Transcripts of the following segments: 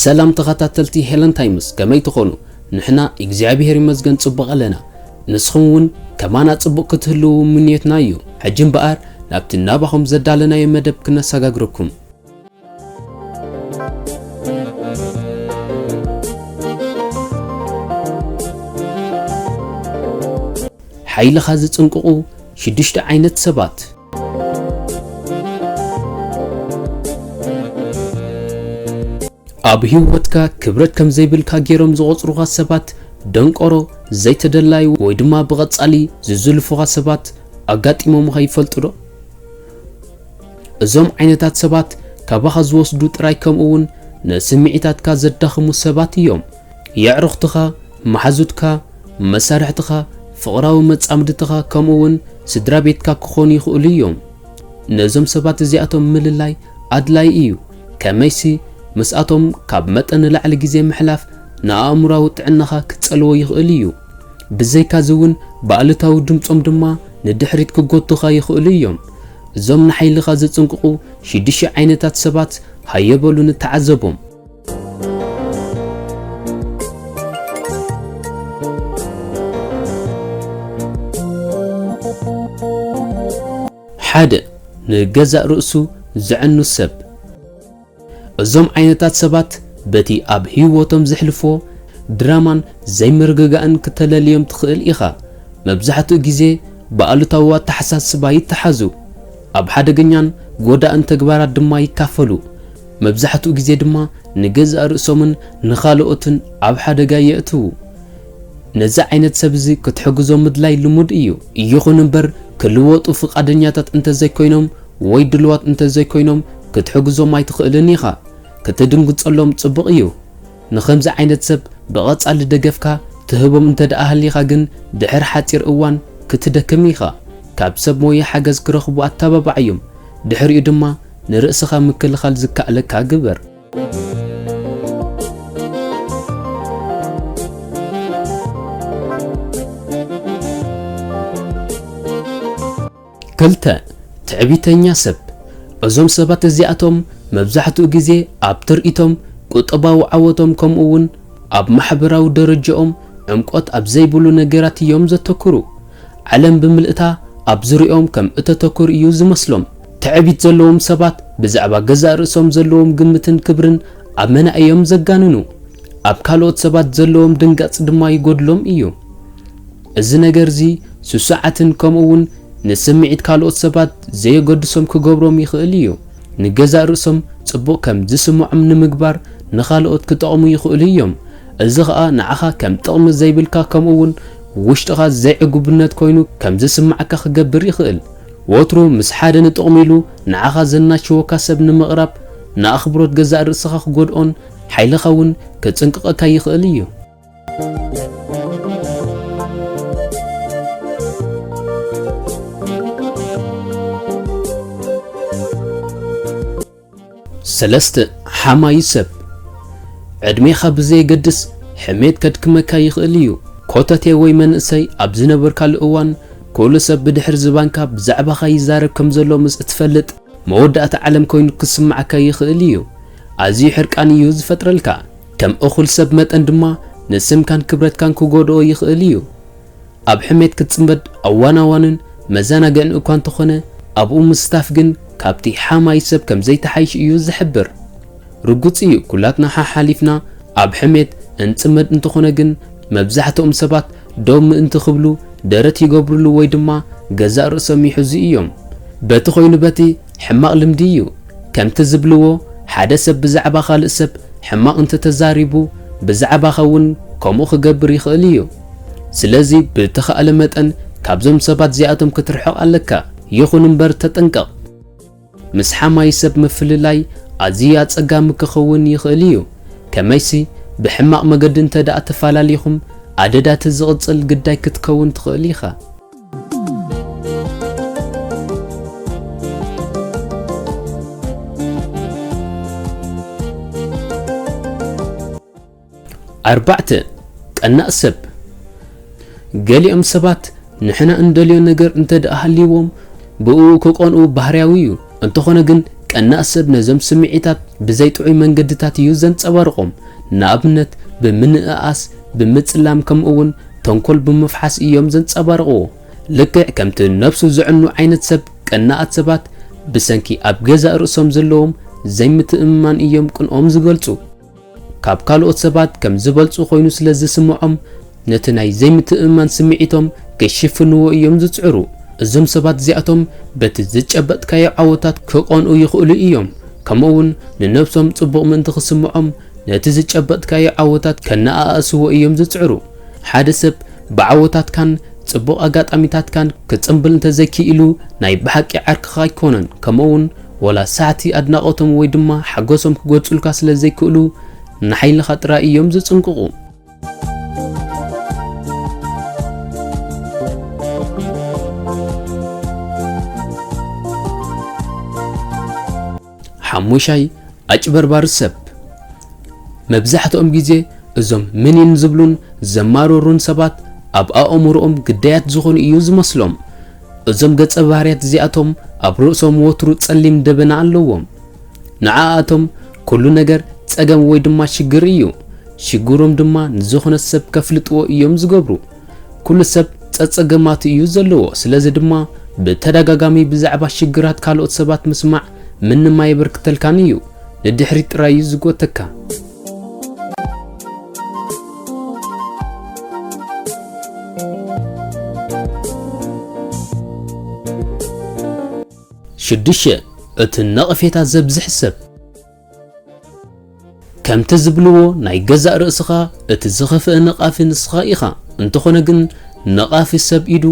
ሰላም ተኸታተልቲ ሄለን ታይምስ፣ ከመይ ትኾኑ? ንሕና እግዚኣብሔር ይመስገን ጽቡቕ ኣለና። ንስኹም እውን ከማና ጽቡቕ ክትህልዉ ምንዮትና እዩ። ሕጂ እምበኣር ናብቲ ናባኹም ዘዳለናዮ መደብ ክነሰጋግረኩም። ሓይልኻ ዝጽንቅቑ ሽዱሽተ ዓይነት ሰባት። ኣብ ህይወትካ ክብረት ከም ዘይብልካ ገይሮም ዝቖጽሩኻ ሰባት፣ ደንቆሮ፣ ዘይተደላይ ወይ ድማ ብቐጻሊ ዝዝልፉኻ ሰባት ኣጋጢሞምኻ ይፈልጡ ዶ? እዞም ዓይነታት ሰባት ካባኻ ዝወስዱ ጥራይ ከምኡ እውን ንስምዒታትካ ዘዳኽሙ ሰባት እዮም። የዕሩኽትኻ፣ መሓዙትካ፣ መሳርሕትኻ፣ ፍቕራዊ መጻምድትኻ ከምኡ እውን ስድራ ቤትካ ክኾኑ ይኽእሉ እዮም። ነዞም ሰባት እዚኣቶም ምልላይ ኣድላዪ እዩ። ከመይሲ ምስኣቶም ካብ መጠን ንላዕሊ ግዜ ምሕላፍ ንኣእምሮኣዊ ጥዕናኻ ክጸልዎ ይኽእል እዩ። ብዘይካዚ እውን ብኣሉታዊ ድምጾም ድማ ንድሕሪት ክጎቱኻ ይኽእሉ እዮም። እዞም ንሓይልኻ ዘጽንቅቑ ሽዱሽተ ዓይነታት ሰባት ሃየ በሉ ንተዓዘቦም። ሓደ፣ ንገዛእ ርእሱ ዘዕኑ ሰብ። እዞም ዓይነታት ሰባት በቲ ኣብ ህይወቶም ዘሕልፎ ድራማን ዘይምርግጋእን ክተለልዮም ትኽእል ኢኻ። መብዛሕትኡ ግዜ ብኣሉታዊ ኣተሓሳስባ ይተሓዙ። ኣብ ሓደገኛን ጎዳእን ተግባራት ድማ ይካፈሉ። መብዛሕትኡ ግዜ ድማ ንገዛእ ርእሶምን ንኻልኦትን ኣብ ሓደጋ የእትዉ። ነዚ ዓይነት ሰብ እዚ ክትሕግዞ ምድላይ ልሙድ እዩ። ይኹን እምበር፣ ክልወጡ ፍቓደኛታት እንተዘይኮይኖም ወይ ድልዋት እንተዘይኮይኖም፣ ክትሕግዞም ኣይትኽእልን ኢኻ። ክትድንግጸሎም ጽቡቕ እዩ። ንኸምዚ ዓይነት ሰብ ብቐጻሊ ደገፍካ ትህቦም እንተ ደኣ ሃሊኻ ግን፣ ድሕሪ ሓጺር እዋን ክትደክም ኢኻ። ካብ ሰብ ሞያ ሓገዝ ክረኽቡ ኣተባብዓዮም። ድሕሪኡ ድማ ንርእስኻ ምክልኻል ዝከኣለካ ግበር። ክልተ፣ ትዕቢተኛ ሰብ። እዞም ሰባት እዚኣቶም መብዛሕትኡ ግዜ ኣብ ትርኢቶም፣ ቁጠባዊ ዓወቶም፣ ከምኡ እውን ኣብ ማሕበራዊ ደረጃኦም ዕምቆት ኣብ ዘይብሉ ነገራት እዮም ዘተኩሩ። ዓለም ብምልእታ ኣብ ዙርያኦም ከም እተተኩር እዩ ዝመስሎም። ትዕቢት ዘለዎም ሰባት ብዛዕባ ገዛእ ርእሶም ዘለዎም ግምትን ክብርን ኣመና እዮም ዘጋንኑ። ኣብ ካልኦት ሰባት ዘለዎም ድንጋጽ ድማ ይጎድሎም እዩ። እዚ ነገር እዚ ስሱዓትን ከምኡ እውን ንስምዒት ካልኦት ሰባት ዘየገድሶም ክገብሮም ይኽእል እዩ። ንገዛእ ርእሶም ጽቡቕ ከም ዝስምዖም ንምግባር ንኻልኦት ክጠቕሙ ይኽእሉ እዮም። እዚ ኸኣ ንዓኻ ከም ጥቕሚ ዘይብልካ ከምኡ እውን ውሽጥኻ ዘይዕጉብነት ኮይኑ ከም ዝስምዓካ ክገብር ይኽእል። ወትሩ ምስ ሓደ ንጥቕሚ ኢሉ ንዓኻ ዘናሽወካ ሰብ ንምቕራብ ንኣኽብሮት ገዛእ ርእስኻ ክጎድኦን ሓይልኻ እውን ክጽንቅቐካ ይኽእል እዩ። ሰለስተ፣ ሓማዪ ሰብ። ዕድሜኻ ብዘየገድስ ሕሜት ከድክመካ ይኽእል እዩ። ኮተቴ ወይ መንእሰይ ኣብ ዝነበርካሉ እዋን፣ ኩሉ ሰብ ብድሕሪ ዝባንካ ብዛዕባኻ ይዛረብ ከም ዘሎ ምስ እትፈልጥ፣ መወዳእታ ዓለም ኮይኑ ክስምዓካ ይኽእል እዩ። ኣዝዩ ሕርቃን እዩ ዝፈጥረልካ። ከም እኹል ሰብ መጠን ድማ ንስምካን ክብረትካን ክጎድኦ ይኽእል እዩ። ኣብ ሕሜት ክትጽመድ ኣዋናዋንን መዘናግዕን እኳ እንተኾነ፣ ኣብኡ ምስታፍ ግን ካብቲ ሓማይ ሰብ ከም ዘይተሓይሽ እዩ ዝሕብር። ርጉጽ እዩ፣ ኩላትና ሓሓሊፍና ኣብ ሕሜት እንጽመድ እንተኾነ ግን፣ መብዛሕትኦም ሰባት ደው ምእንቲ ክብሉ ደረት ይገብሩሉ ወይ ድማ ገዛእ ርእሶም ይሕዙ እዮም። በቲ ኮይኑ በቲ ሕማቕ ልምዲ እዩ። ከምቲ ዝብልዎ፣ ሓደ ሰብ ብዛዕባ ካልእ ሰብ ሕማቕ እንተተዛሪቡ፣ ብዛዕባኻ እውን ከምኡ ክገብር ይኽእል እዩ። ስለዚ ብእተኻእለ መጠን ካብዞም ሰባት እዚኣቶም ክትርሕቕ ኣለካ። ይኹን እምበር ተጠንቀቕ። ምስ ሓማይ ሰብ ምፍልላይ ኣዝዩ ኣጸጋሚ ክኸውን ይኽእል እዩ። ከመይሲ፣ ብሕማቕ መገዲ እንተ ደኣ ተፈላሊኹም፣ ኣደዳ እቲ ዝቕጽል ግዳይ ክትከውን ትኽእል ኢኻ። ኣርባዕተ፣ ቀናእ ሰብ። ገሊኦም ሰባት ንሕና እንደልዮ ነገር እንተ ደኣ ሃልይዎም፣ ብእኡ ክቐንኡ ባህርያዊ እዩ። እንተኾነ ግን፣ ቀናእ ሰብ ነዞም ስምዒታት ብዘይጥዑይ መንገድታት እዩ ዘንጸባርቖም። ንኣብነት፣ ብምንእኣስ፣ ብምጽላም፣ ከምኡ እውን ተንኮል ብምፍሓስ እዮም ዘንጸባርቕዎ። ልክዕ ከምቲ ነብሱ ዘዕኑ ዓይነት ሰብ፣ ቀናኣት ሰባት ብሰንኪ ኣብ ገዛእ ርእሶም ዘለዎም ዘይምትእምማን እዮም ቅንኦም ዝገልጹ። ካብ ካልኦት ሰባት ከም ዝበልጹ ኮይኑ ስለ ዝስምዖም፣ ነቲ ናይ ዘይምትእምማን ስምዒቶም ክሽፍንዎ እዮም ዝጽዕሩ። እዞም ሰባት እዚኣቶም በቲ ዝጨበጥካዮ ዓወታት ክቐንኡ ይኽእሉ እዮም። ከምኡ እውን ንነብሶም ጽቡቕ ምእንቲ ክስምዖም፣ ነቲ ዝጨበጥካዮ ዓወታት ከነኣእስዎ እዮም ዝጽዕሩ። ሓደ ሰብ ብዓወታትካን ጽቡቕ ኣጋጣሚታትካን ክጽምብል እንተዘይክኢሉ፣ ናይ ብሓቂ ዓርክኻ ኣይኮነን። ከምኡ እውን ወላ ሳዕቲ ኣድናቖቶም ወይ ድማ ሓጎሶም ክገልጹልካ ስለ ዘይክእሉ፣ ንሓይልኻ ጥራይ እዮም ዝጽንቅቑ። ሓሙሻይ፣ ኣጭበርባሪ ሰብ። መብዛሕትኦም ግዜ እዞም ምኒን ዝብሉን ዘማርሩን ሰባት ኣብ ኣእምሮኦም ግዳያት ዝኾኑ እዩ ዝመስሎም። እዞም ገጸ ባህርያት እዚኣቶም ኣብ ርእሶም ወትሩ ጸሊም ደበና ኣለዎም። ንዓኣቶም ኩሉ ነገር ጸገም ወይ ድማ ሽግር እዩ። ሽግሮም ድማ ንዝኾነ ሰብ ከፍልጥዎ እዮም ዝገብሩ። ኩሉ ሰብ ጸጸገማቱ እዩ ዘለዎ። ስለዚ ድማ ብተደጋጋሚ ብዛዕባ ሽግራት ካልኦት ሰባት ምስማዕ ምንም ኣየበርክተልካን እዩ። ንድሕሪት ጥራይ እዩ ዝጎተካ። ሽዱሽተ፣ እቲ ነቐፌታ ዘብዝሕ ሰብ። ከምቲ ዝብልዎ፣ ናይ ገዛእ ርእስኻ እቲ ዝኸፍአ ነቓፊ ንስኻ ኢኻ። እንተኾነ ግን፣ ነቓፊ ሰብ ኢዱ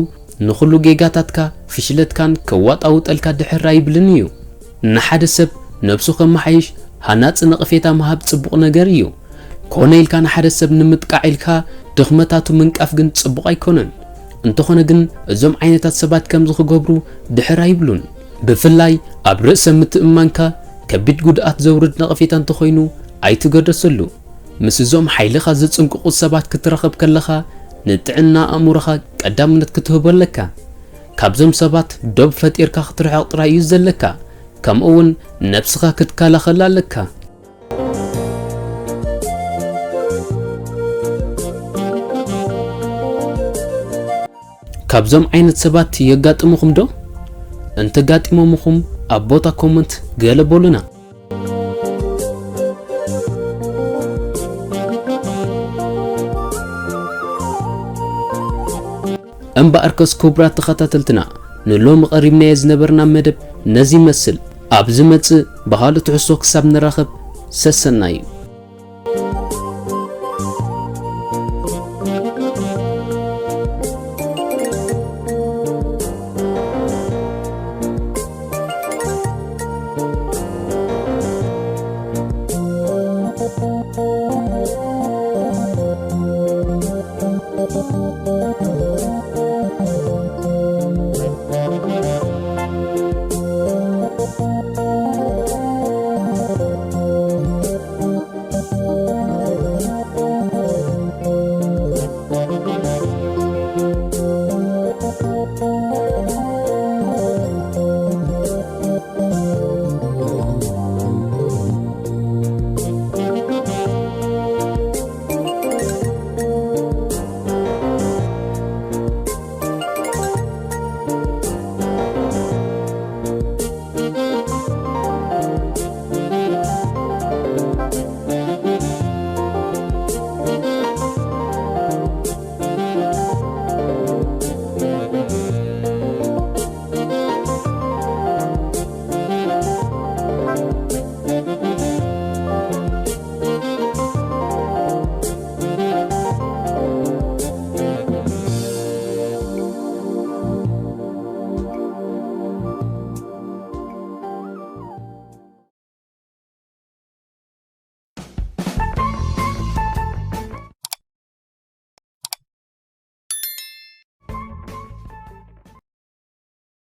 ንኹሉ ጌጋታትካ፣ ፍሽለትካን ከዋጣውጠልካ ድሕር ኣይብልን እዩ። ንሓደ ሰብ ነብሱ ከመሓይሽ ሃናጺ ነቐፌታ ምሃብ ጽቡቕ ነገር እዩ። ኮነ ኢልካ ንሓደ ሰብ ንምጥቃዕ ኢልካ ድኽመታቱ ምንቃፍ ግን ጽቡቕ ኣይኮነን። እንተኾነ ግን፣ እዞም ዓይነታት ሰባት ከምዚ ክገብሩ ድሕር ኣይብሉን። ብፍላይ ኣብ ርእሰ ምትእምማንካ ከቢድ ጉድኣት ዘውርድ ነቐፌታ እንተኾይኑ ኣይትገደሰሉ። ምስ እዞም ሓይልኻ ዝጽንቅቑ ሰባት ክትራኸብ ከለኻ፣ ንጥዕና ኣእምሮኻ ቀዳምነት ክትህቦ ኣለካ። ካብዞም ሰባት ዶብ ፈጢርካ ክትርሕቕ ጥራይ እዩ ዘለካ። ከምኡ እውን ነብስኻ ክትከላኸል ኣለካ። ካብዞም ዓይነት ሰባት የጋጥሙኹም ዶ? እንተጋጢሞምኹም ኣብ ቦታ ኮመንት ገለ በሉና። እምበኣርከስ ክቡራት ተኸታተልትና፣ ንሎሚ ቀሪብናዮ ዝነበርና መደብ ነዚ ይመስል። ኣብ ዝመጽእ ብኻልእ ትሕዝቶ ክሳብ ንራኸብ፣ ሰሰናዩ።